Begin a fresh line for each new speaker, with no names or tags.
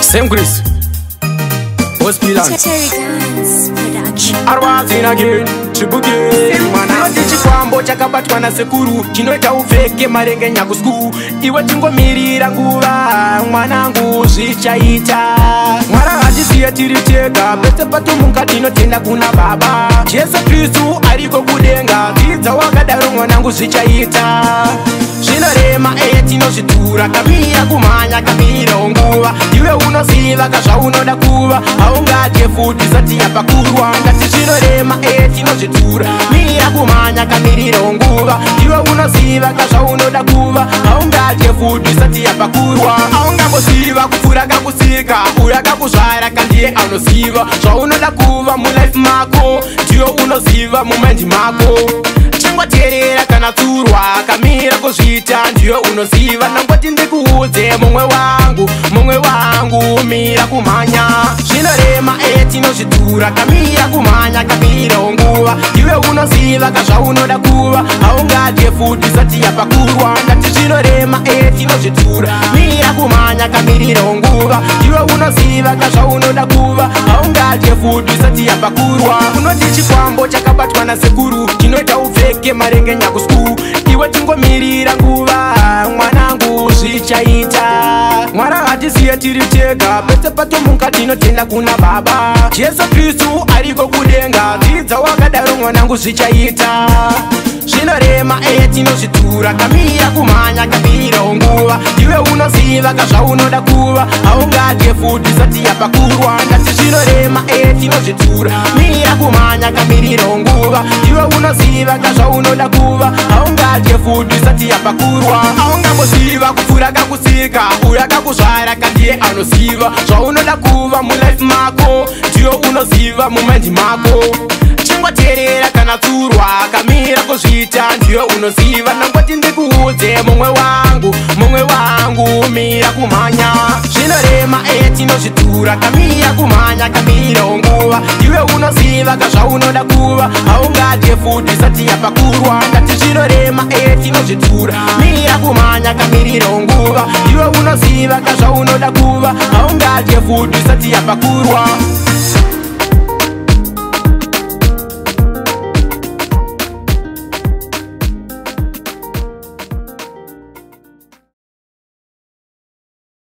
Same Chris. Hospital.
Terry Guns Production.
Arwazi again. Triple Mwana chikwambo chakabatwa na sekuru chinoita upfeke marenge nyakusku iwe tingomirira nguva mwanangu zvichaita Mwari hatisiye tiri tega pese patomuka tinotenda kuna baba Jesu Kristu ariko kudenga dzidza wakadaro mwanangu zvichaita zvinorema eye tinozvitura kamira kumhanya kamira nguva iwe unoziva kazvaunoda kuva haungatye futi isati yapakurwa ngati zvinorema eye tinozvitura mira kumhanya kamiriro nguva iwe unoziva kazvaunoda kuva haungatye futi isati yapakurwa haungamboziva kupfuura kakusika uyo akakuzvara kandiye anoziva zvaunoda kuva mulife mako ndiyo unoziva mumind mako chingoteerera kana tsurwa kamira kuzviita ndiyo unoziva nangoti ndikuudze mumwe wangu mira kumhanya zvinorema eye tinozvitura kamira kumhanya kamira nguva iwe unoziva kazvaunoda kuva haungatye futi isati yapakurwa ndati zvinorema eye tinozvitura mira kumhanya kamiriro nguva iwe unoziva kazvaunoda kuva haungatye futi isati yapakurwa unoti chikwambo chakabatwa nasekuru chinoita upfeke marenge nyakusku iwe tingomirira nguva mwanangu zvichaita Mwari hatisiye tiri tega pese patomuka tinotenda kuna baba Jesu Kristu ariko kudenga dzidza wakadaro mwanangu zvichaita zvinorema eye tinozvitura kamira kumhanya kamira nguva iwe unoziva kazvaunoda kuva haungatye futi isati yapakurwa ndati zvinorema eye tinozvitura mira kumhanya kamiriro nguva iwe unoziva kazvaunoda kuva haungatye futi isati yapakurwa haungamboziva kupfuura kakusika uyo akakuzvara kandiye anoziva zvaunoda kuva mulife mako ndiyo unoziva mumind mako chingoteerera kana tsurwa kamira kuzviita ndiyo unoziva nangoti ndikuudze mumwe wangu mira kumhanya zvinorema eye tinozvitura kamira kumhanya kamira nguva iwe unoziva kazvaunoda kuva haungatye futi isati yapakurwa ndati zvinorema eye tinozvitura mira kumhanya kamiriro nguva iwe unoziva kazvaunoda kuva haungatye futi isati yapakurwa.